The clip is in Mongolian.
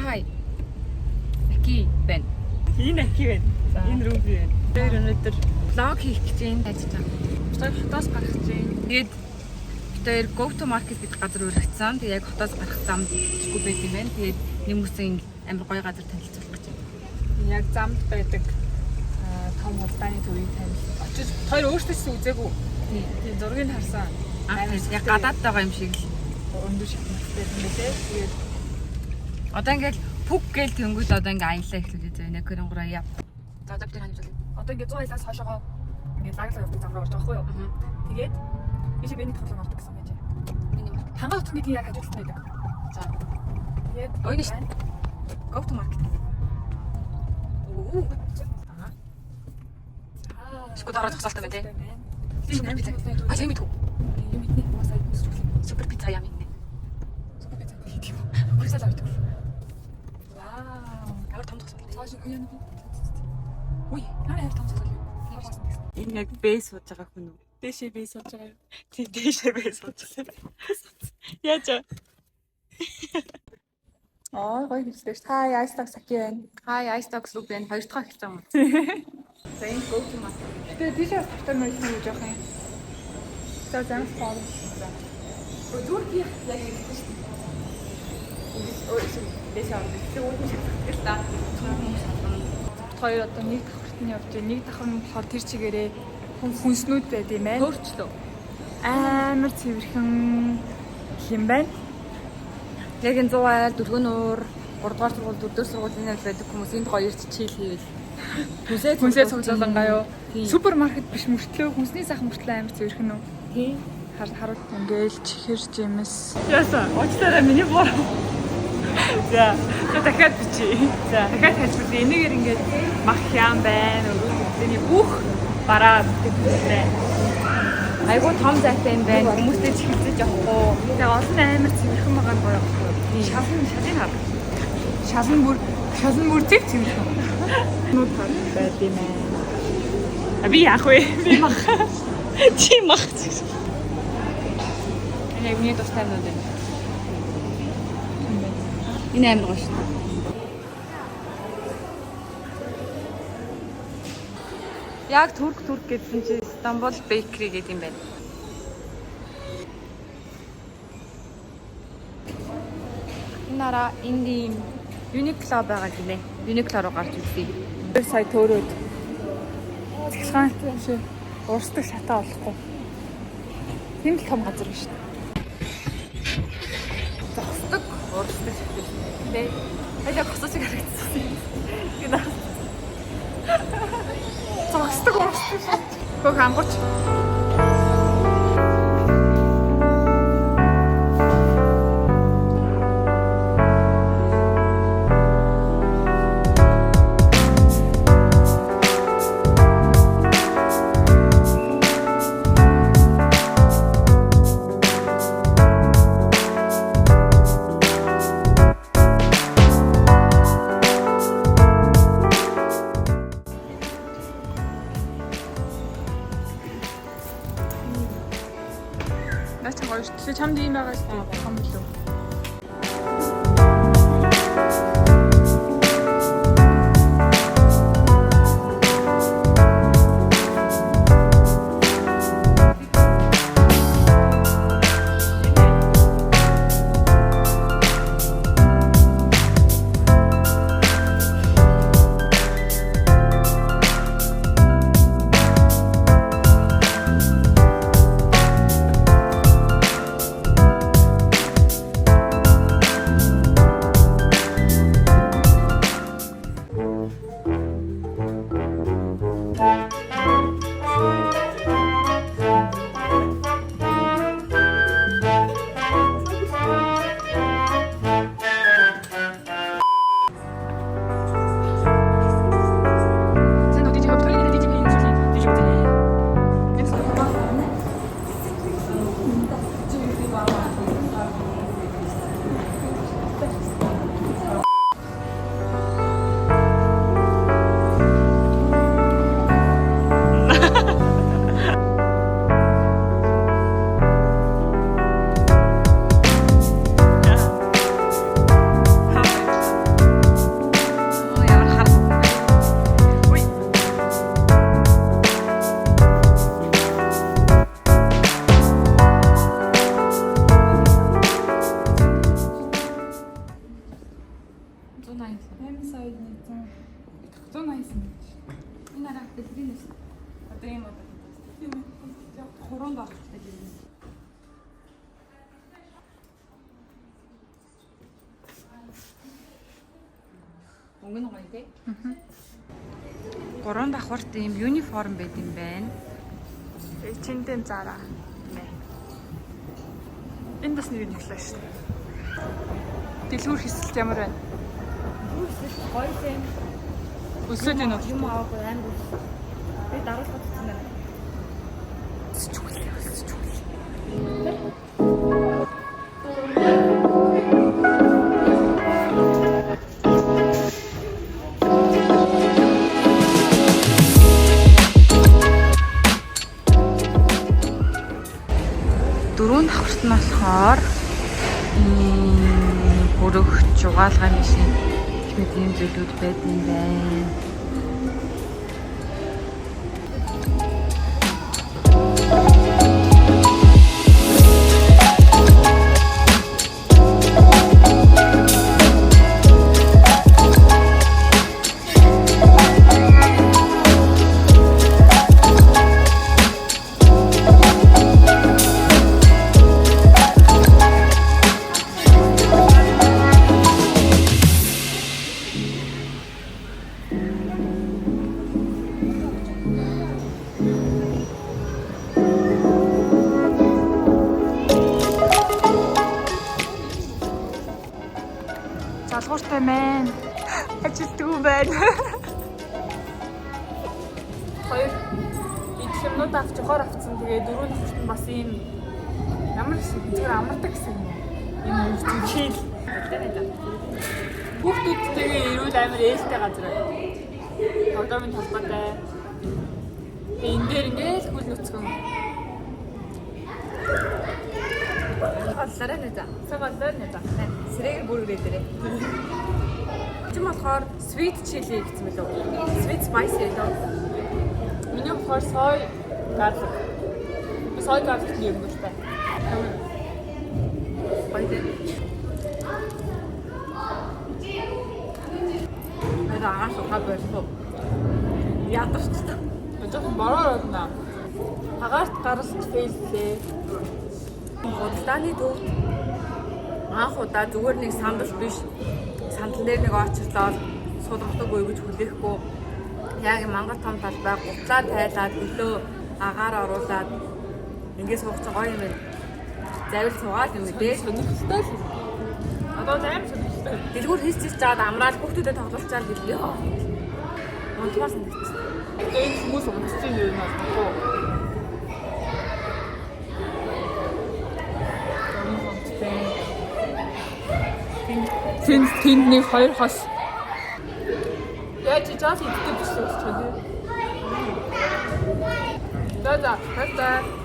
Хай. Аки байна. Энэ аки байна. Энэ Руби байна. Тэр өнөөдөр Vlog хийх гэж байна. Яаж чам. хоёр хотоос гарах гэж байна. Тэгээд бид хоёр Go to Market гэдэг газар уригдсан. Тэгээд яг хотоос гарах замд чгүй байт юм байна. Тэгээд нэмэрсэн амар гоё газар танилцуулах гэж байна. Яг замд байдаг том худалдааны төвийг танил. Очиж хоёр өөртөө ч үзээгүй. Тийм зургийг харсан. Анх яг гадаад байгаа юм шиг л. Өндөр шатнахтай юм билээ. Тэгээд Одоо ингээл пүк гээл тэнгуут одоо ингээ аялаа эхлүүлээ зөө. 1 2 3 яв. За одоо бид ханаж байна. Одоо ингээд 100 аялаас хойшоогоо ингээд лаглаа явдаг зам руу орж байгаа байхгүй юу? Тэгээд би чи бэний тоглоом ордог гэсэн байж. Миний маркет. Хангаа утсан гэдгийг яг хажуу талд байдаг. За. Тэгээд Ой, нэш. Go to market. Оо. Шкод ороод зогсоолтой байна тий. Би нэр мэдээ. А тийм мэдгүй. Юм мэднэ. Угаасаа юм зүг. Супер пицца ям инэ. Супер пицца хийх юм. Пицца л авдаг. Вау. Амар том зогсоол. Цааш үгүй юм. Үгүй, наа яар том зогсоол юм. Энэ яг бэ сууж байгаа хүн үү? Дэшээ би сууж байгаа юм. Тийм дээшээ бэ сууж байгаа. Яаж вэ? Аа, гоё хөвчлээ шүү. Хай, Ice Dogs Аки байна. Хай, Ice Dogs руу байна. Хоёр дахь эхэлж байгаа юм. За энэ Go to market. Тэгээ тийшээ бас тавтай мөрөлсөн гэж явах юм. За, замс хоол. Зүгээр би яг ингэсэн шүү дээ. Ингэж өө дээшээ ордог. Тэгээ үүдэн шатах л да. Хүмүүс шатна. Бид хоёр одоо нэг давхарт нь явж байна. Нэг давхар нь болохоор тэр чигээрээ хүнснүүд байд юм байна. Хөөрчлөө. Амар цэвэрхэн юм байна. Яг энэ 100 айл, Дөлгөөнуур, 3 дугаар сургууль, 4 дугаар сургуулийн айл байдаг хүмүүс энд гоё ирж чийл хийвэл хүнсээ Хүнсээ цуглуулангаа юу? Тийм. Супермаркет биш мөртлөө хүнсний сайхан мөртлөө амар цэвэрхэн үү? Тийм. Хар харуул ингээл чихэр жимс. Яасан? Уучлаарай миний буруу. За. За дахиад бичиж. За. Дахиад тайлбарлая. Энэгээр ингээд мах яам байна. Өргөдөлтөний бүх бараа бүтээлтэй. Айгуу том зайтай юм байна. Хүмүүстэй чихэлцэж явахгүй. Тэгээ олон амар цэвэрхэн байгаа нь гоё байхгүй юу? Шалан шалын хар. Шалан бүр шалан бүр зэв цэвэрхэн. Нүд хар байд юм ээ. А би яах вэ? Би мах. Чи мах. Энэ яг миний дуртай юмнууд байна. Энэ амар гоё шүү дээ. Яг турк турк гэсэн чи Стамбул Bakery гэдэг юм байна. Энэ нараа энд ийм Uniqlo байгаа гинэ. Uniqlo руу гарч үзье. Тэр сая төөрөөд цахилгаан шиг урсдаг шатаа олохгүй. Тийм л том газар биш үү? Зогсдог, урсдаг шатаа шүү дээ. Баяа гоцоо шиг харагдсан. Гинэ. Зогсдог урсдаг шат. Хөх ангууч. Наа чи гоё шүү. Тэгээ чамд ийм байгаа шүү дээ. Том билүү? 189 гэж. Энэ араа дэлгэрийн нэс. Одоо ийм одоо. Тийм ээ. Хуруунд орчихтой гэрээ. Өнгө нь гоё тий. Гурван давхарт ийм юниформ байд юм байна. H&M Zara. Энэ бас нэг нэглээ шүү дээ. Дэлгүүр хэсэлт ямар байна? Гоё юм. Өсөөд энэ бол Юм аваагүй амар үс. Би даруулах гэсэн байна. өсөж өглөө, өсөж өглөө. Дөрөв давхарт нь болохоор ийм бүрэгч угаалгын машин гэх мэт ийм зүйлүүд байд юм байна. Залгууртай мэн. Ажилтгүй байна. Хоёр идэх юмнууд авч явахаар авцсан. Тэгээ дөрөв нөхөрт нь бас ийм ямар гэсэн зүгээр амардаг гэсэн юм уу? Ийм өнгөцөн чийл. Хүүхдүүдтэйгээ ирүүл амар ээлтэй газар байна. Тоглоомын талбайтай. Тэгээ энэ дээр ингээл хөл нүцгэн. Голлоорой нэ за. Цагаалаа нэ за. Сэрээр бүргэрээ дээрээ. Чим болохоор sweet chili гэсэн мэлүү. Sweet spicy лөө. Миний болохоор soy garlic. Би soy garlic юм дуртай. Гоё дээ. Тэр агааш ухаа болов. Ядарчтай. Жоохон бороор одно. Агаарт гаралт фейллээ. Худалдааны төвд анх удаа зүгээр нэг сандал биш. Сандал дээр нэг очрлоод суулгахтаггүй гэж хүлээхгүй. Яг мангар том талбай гутлаа тайлаад хөлөө агаар оруулаад ингээд суух чинь гоё юм байна. Завил суугаад юм дээ. Сонирхолтой л. Одоо амар сонирхолтой. Дэлгүүр хийс хийс жаад амраал хүүхдүүдэд тоглолцоод гэлээ. Унтмаар санагдчихсан. Одоо энэ хүмүүс унтсан юм байна уу? Тэнд тэнд нэг хоёр хос. Яаж жаал иддэг биш үү ч тийм. За за, баярлалаа.